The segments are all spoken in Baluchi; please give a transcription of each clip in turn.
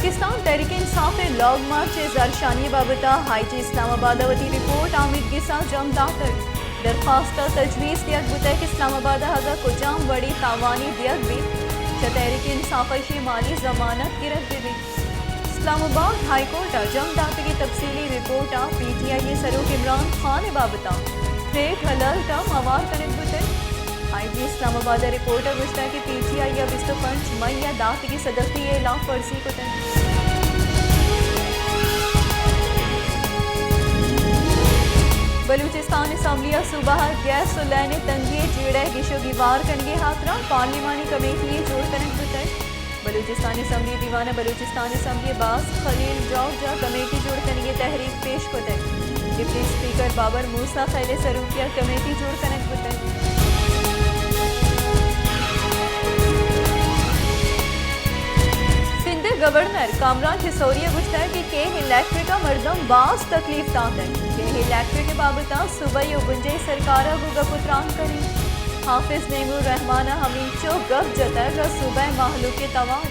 پاکستان تحریک انصاف ءِ لانگ مارچ ءِ زھرشانی ءِ بابت ءَ آئی جی اسلام آباد ءَ وتی رپورٹ آمیدگس ءَ جم داتگ۔ درخواست ءَ تجویز دیگ بوتگ کہ اسلام آباد ءَ اگاں کجام وڑیں تاوانے دیگ بیت، چہ تحریک انصاف ءَ ایشی ءِ مالی ضمانت گرگ بہ بیت۔ اسلام آباد ہائی کورٹ ءَ جم داتگیں تفصیلی رپورٹ ءَ پی ٹی آئی ءِ سروک عمران خان ءِ بابت ءَ تھریٹ الرٹ ہم ہوار کنگ بوتگ۔ آئی جی اسلام آباد ءِ رپورٹ ءَ گوشتگ کہ پی ٹی آئی ءَ بیست ءُ پنچ مئی ءَ داتگیں صدقے ءِ ہلاپ ورزی کتگ۔ بلوچستان اسمبلی ءَ صوبہ ءَ گیس ءُ لین ءِ تنگی ءِ جیڑہ ءِ گیش ءُ گیوار کنگ ءِ ہاترا پارلیمانی کمیٹی یے جوڑ کنگ بوتگ۔ بلوچستان اسمبلی دیوان ءَ بلوچستان اسمبلی ءِ باسک خلیل جارج ءَ کمیٹی جوڑ کنگ ءِ تحریک پیش کتگ۔ ڈپٹی اسپیکر بابر موسی خیل ءِ سروکی ءَ کمیٹی جوڑ کنگ بوتگ۔ سندھ ءِ گورنر کامران ٹھسوری ءَ گوشتگ کہ کیہ الیکٹرک ءَ مردم باز تکلیف داتگ۔ کیہ الیکٹرک ءِ بابت ءَ صوبائی ءُ بنجاہی سرکار ءَ گوں گپ ءُ تران کنیں۔ حافظ نعیم الرحمان ءَ ہمینچو گپ جتگ ءُ صوبہ ءِ مہلوک ءِ توار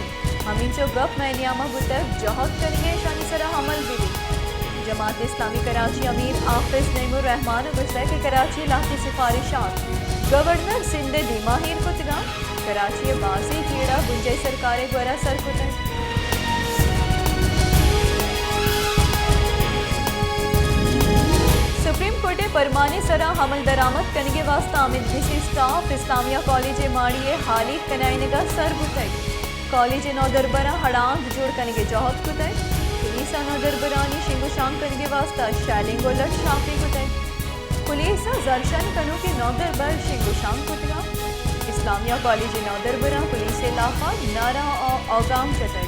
ہمینچو گپ مئے نیام ءَ بوتگ، جہد کنگ ءَ اشانی سرا عمل بہ بیت۔ جماعت اسلامی کراچی امیر حافظ نعیم الرحمان ءَ گوشتگ کہ کراچی ءِ لہتے سفارشات گورنر سندھ ءِ دیما ایر کتگ انت۔ کراچی ءِ بازیں جیڑہ بنجاہی سرکار ءِ گورا سر کتگ۔ سپریم کورٹ ءِ پرمان ءِ سرا عمل درآمد کنگ ءِ واستہ آمیدگسی اسٹاف اسلامیہ کالج ءِ ماڑی ءِ ہالیگ کنائینگ ءَ سر بوتگ۔ کالج ءِ نودربراں ہڑاند جوڑ کنگ ءِ جہد کتگ۔ پولیس ءَ نودربرانی شنگ ءُ شانگ کنگ ءِ واستہ شیلنگ ءُ لٹ شاپی کتگ۔ پولیس ءَ زھرشانی کنوکیں نودربر شنگ ءُ شانگ کتگ انت۔ اسلامیہ کالج ءِ نودربراں پولیس ءِ ہلاپ ءَ نعرہ ءُ اوگام جتگ۔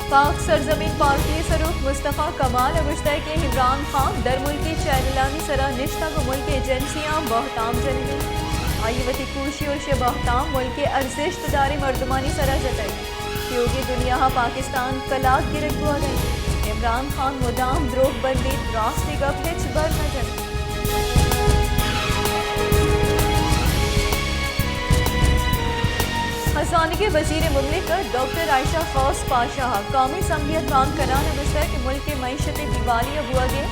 پاک سرزمین پارٹی ءِ سروک مصطفی کمال ءَ گوشتگ کہ عمران خان درملکی چینلانی سرا نشتگ ءُ ملک ءِ ایجنسیاں بہتام جنگ ءَ انت۔ آئی ءَ وتی کوشی ءُ شہ بہتام ملک ءِ ارزشت داریں مردمانی سرا جتگ۔ تیوگیں دنیا ءَ پاکستان کلاگ گرگ بوگ ءَ انت۔ عمران خان مدام دروگ بندیت، راستی گپ ہچبر نہ جنت۔ ہزانگ ءِ وزیر مملکت ڈاکٹر عائشہ غوث پاشا ءَ قومی اسمبلی ءَ تران کنان ءَ گوشتگ کہ ملک ءِ معیشت ءِ دیوالیہ بوگ ءِ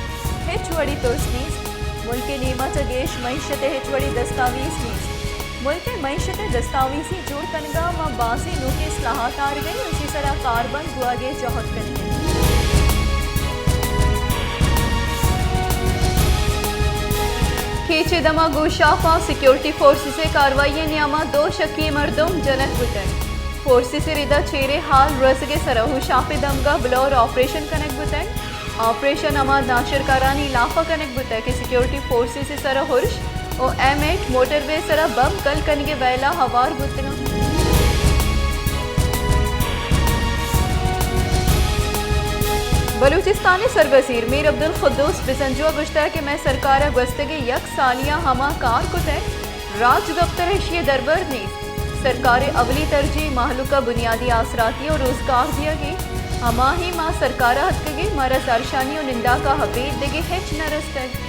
ہچ وڑیں ترس نیست۔ ملک ءِ نیما چہ گیش معیشت ءِ ہچ وڑیں دستاویز نیست۔ ملک ءِ معیشت ءِ دستاویزی جوڑ کنگ ءَ ما بازیں نوکیں اصلاحات آرگ ءَ ایں ءُ ایشی سرا کاربند بوگ ءِ جہد کنگ ءَ ایں۔ کیچ ءِ دمگ ءُ شاپاں سیکورٹی فورسز ءِ کاروائی ءِ نیاما دو شکی مردم جنگ بوتگ۔ فورسز ءِ ردا چیریں ہال رزگ ءِ سرا ءُ شاپ ءِ دمگ ءَ بلور آپریشن کنگ بوتگ۔ آپریشن ہما ناشرکارانی ہلاپ ءَ کنگ بوتگ کہ سیکورٹی فورسز ءِ سرا ارش ءُ ایم ایٹ موٹروے ءِ سرا بم کل کنگ ءِ ویلا ہوار بوتگ انت۔ بلوچستان ءِ سروزیر میر عبدالقدوس بزنجو ءَ گوشتگ کہ مئے سرکار ءَ گوستگیں یک سالی ءَ ہما کار کتگ، راج دپتر ءَ ایشی ءِ دربر نیست۔ سرکار ءِ اولی ترجیح مہلوک ءَ بنیادی آسراتی ءُ روزگار دیگ انت۔ ہماہی ما سرکار ءَ اتکگیں، مارا زھرشانی ءُ ننداک ءَ ابید دگہ ہچ نہ رستگ۔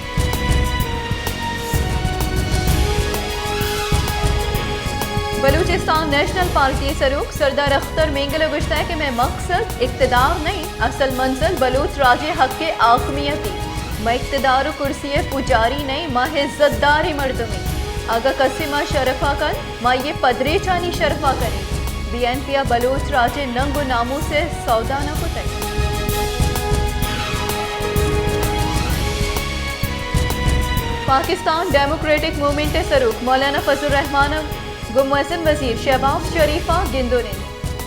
بلوچستان نیشنل پارٹی ءِ سروک سردار اختر مینگل ءَ گوشتگ کہ مئے مقصد اقتدار نہ انت، اصل منزل بلوچ راج ءِ حق ءِ حاکمیت انت۔ ما اقتدار ءُ کرسی ءِ پجاری نہ ایں، ما عزت داریں مردم ایں۔ اگاں کسے ما شرف ءَ کنت، ما آئی ءِ پدریچانی شرف ءَ کنیں۔ بی این پی ءَ بلوچ راج ءِ ننگ ءُ ناموس ءِ سودا نہ کتگ۔ پاکستان ڈیموکریٹک موومنٹ ءِ سروک مولانا فضل الرحمان ءَ گوں مزن وزیر شہباز شریف ءَ گند ءُ نند۔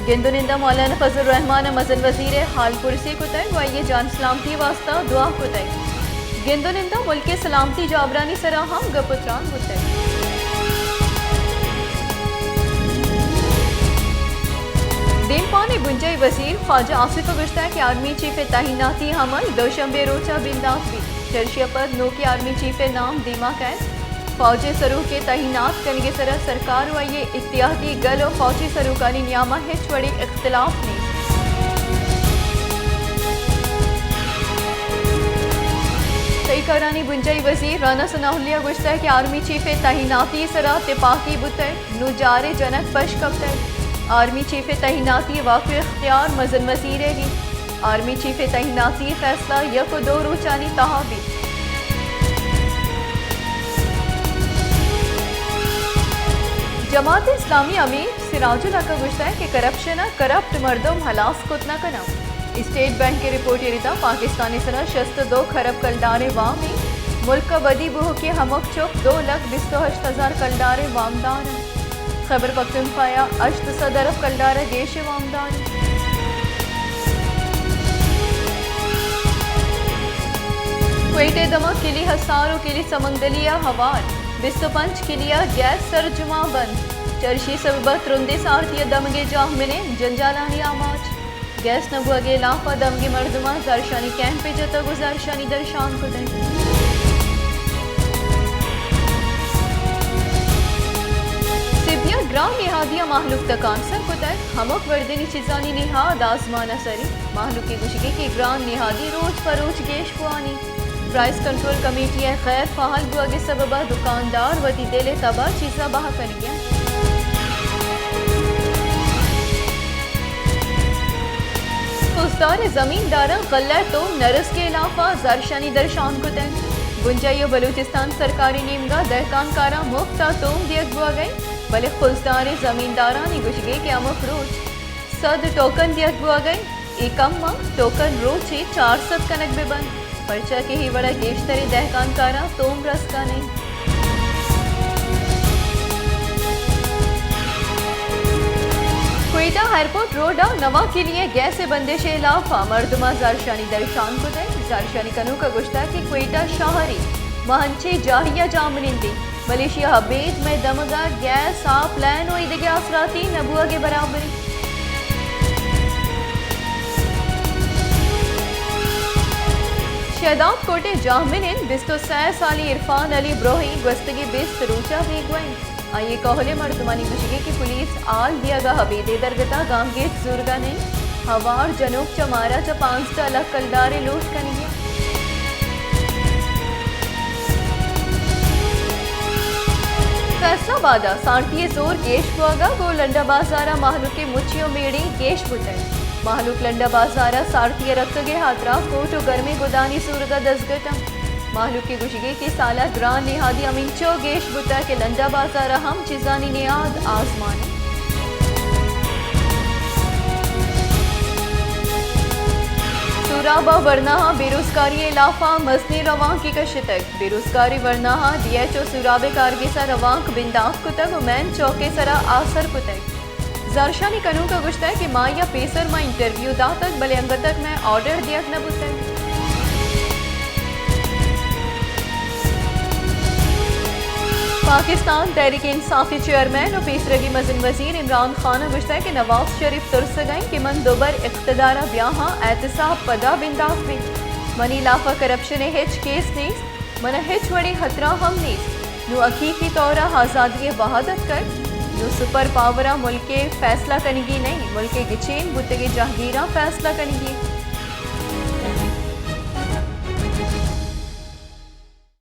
گند ءُ نند ءَ مولانا فضل الرحمان ءَ مزن وزیر ءِ حال پرسی کتگ ءُ آئی ءِ جان سلامتی ءِ واستہ دعا کتگ۔ گند ءُ نند ءَ ملک ءِ سلامتی جاورانی سرا ہم گپ ءُ تران بوتگ۔ دیمپان ءِ بنجاہی وزیر خواجہ آصف ءَ گوشتگ کہ آرمی چیف ءِ تعیناتی عمل دوشنبے ءِ روچ ءَ بندات بیت۔ چرشی ءَ پد نوکیں آرمی چیف ءِ نام دیما کئیت۔ فوج ءِ سروک ءِ تعینات کنگ ءِ سرا سرکار ءُ آئی ءِ اتحادی گل ءُ فوجی سروکانی نیام ءَ ہچ وڑیں اختلاف نیست۔ کارانی بنجاہی وزیر رانا ثناء اللہ ءَ گوشتگ کہ آرمی چیف ءِ تعیناتی ءِ سرا تپاکی بوتگ، نوں جار ءِ جنک پش کپتگ۔ آرمی چیف ءِ تعیناتی ءِ واک ءُ اختیار مزن وزیر ءَ گیت۔ آرمی چیف ءِ تعیناتی ءِ فیصلہ یک ءُ دو روچانی تہا بیت۔ جماعت اسلامی امیر سراج الحق ءَ گوشتگ کہ کرپشن ءَ کرپٹ مردم ہلاس کت نہ کناں۔ اسٹیٹ بینک ءِ رپورٹ ءَ ردا پاکستان ءِ سرا شست ءُ دو کھرب کلدار ءِ وام ایں۔ ملک ءَ ودی بوہوکیں ہمک چک دو لکھ بیست ءُ ہشت ہزار کلدار ءِ وامدار اَنت۔ خیبر پختونخوا ءَ ہشت سد ارب کلدار ءَ گیش ءِ وامدار ایں۔ کوئٹہ ءِ دمگ کلی حصار ءُ کلی سمنگلی ءَ ہوار، بیست ءُ پنچ کلی ءَ گیس سرجماں بند۔ چرشی سبب ءَ ترندیں سارتی ءَ دمگے جاہمنند، جنجالانی آماچ۔ گیس نہ بوہگ ءِ ہلاف ءَ دمگی مردماں زہرشانی کیمپے جتگ ءُ زہرشانی درشان کتگ۔ سبی ءَ گران نہادی ءَ مہلوک تکانسر کتگ، ہمک وردنی چیزانی نہاد آزمان ءَ سری۔ مہلوک ءِ گوشگ ایں کہ گران نہادی روچ پہ روچ گیش بوان ایں۔ پرائس کنٹرول کمیٹی ءِ غیر فعال بوہگ ءِ سبب ءَ دکاندار وتی دل ءِ تب ءَ چیزاں بہا کنگ ءَ اَنت۔ خضدار ءِ زمینداراں غلہ ءِ توم نہ رسگ ءِ ہلاف ءَ زہرشانی درشان کتگ۔ بنجاہی ءُ بلوچستان سرکار ءِ نیمگ ءَ دہکان کاراں مفت ءَ توم دیگ بوہگ ءَ اِنت، بلے خضدار ءِ زمیندارانی گوشگ ایں کہ ہمک روچ سد ٹوکن دیگ بوہگ ءَ اِنت۔ اے کم ءَ ٹوکن روچے چار سد کنگ بہ بنت، پرچا کہ اے وڑ ءَ گیشتریں دہکان کاراں توم رسگ ءَ نہ اِنت۔ کوئٹہ ایئرپورٹ روڈ ءَ نواں کلی ءِ گیس ءِ بندش ءِ ہلاف ءَ مردماں زہرشانی درشان کتگ۔ زہرشانی کنوک ءَ گوشتگ کہ کوئٹہ شہرے ماں انچیں جاہے ءَ جاہمنند ایں، بلے ایشی ءَ ابید مئے دمگ ءَ گیس، آپ لائن ءُ ایدگہ آسراتی نہ بوہگ ءِ برابر ایں۔ شہداد کوٹ ءِ جاہمنند بیست ءُ سئے سالی عرفان علی بروہی گوستگیں بیست روچ ءَ بیگواہ ایں۔ آئی ءِ کہول ءِ مردمانی گوشگ ایں کہ پولیس ہال دیگ ءَ ابید ءِ درگت ءَ گامگیج زورگ ءَ نہ اِنت۔ ہوار جنوک چہ مارا چہ پانزدہ لکھ کلدارے لوٹ کنگی اَنت۔ فیصل آباد ءَ سارتی ءِ زور گیش بوگ ءَ گوں لنڈا بازار ءَ مہلوک ءِ مچی ءُ میڑی گیش بوتگ۔ مہلوک لنڈا بازار ءَ سارتی ءِ رکگ ءِ ہاترا کوٹ ءُ گرمیں گدانی زورگ ءَ دزگٹ اَنت۔ مہلوک ءِ گوشگ ایں کہ سال ءَ گران نہادی ہمینچو گیش بوتگ کہ لنڈا بازار ءَ ہم چیزانی نہاد آزمان اِنت۔ سوراب ءَ ورناہاں بے روزگاری ءِ ہلاف ءَ مزنیں روانکے کشتگ۔ بے روزگاریں ورناہاں ڈی ایچ او سوراب ءِ کارگس ءَ روانک بندات کتگ ءُ مین چوک ءِ سرا آسر کتگ۔ زہرشانی کنوک ءَ گوشتگ کہ ماہے ءَ پیسر ما انٹرویو داتگ، بلے انگت تک مئے آرڈر دیگ نہ بوتگ۔ پاکستان تحریک انصاف ءِ چیئرمین ءُ پیسرگی مزن وزیر عمران خان ءَ گوشتگ کہ نواز شریف ترسگ ءَ اِنت کہ من دوبر اقتدار ءَ بیاہاں، احتساب پدا بندات بیت۔ منی ہلاف ءَ کرپشن ءِ ہچ کیس نیست۔ من ءَ ہچ وڑیں ہترہ ہم نیست۔ نوں حقیقی طور ءَ آزادی ءِ وہد اتکگ۔ نوں سپر پاور ءَ ملک ءِ فیصلہ کنگی نہ اِنت، ملک ءِ گچین بوتگیں جہگیراں فیصلہ کنگی اِنت۔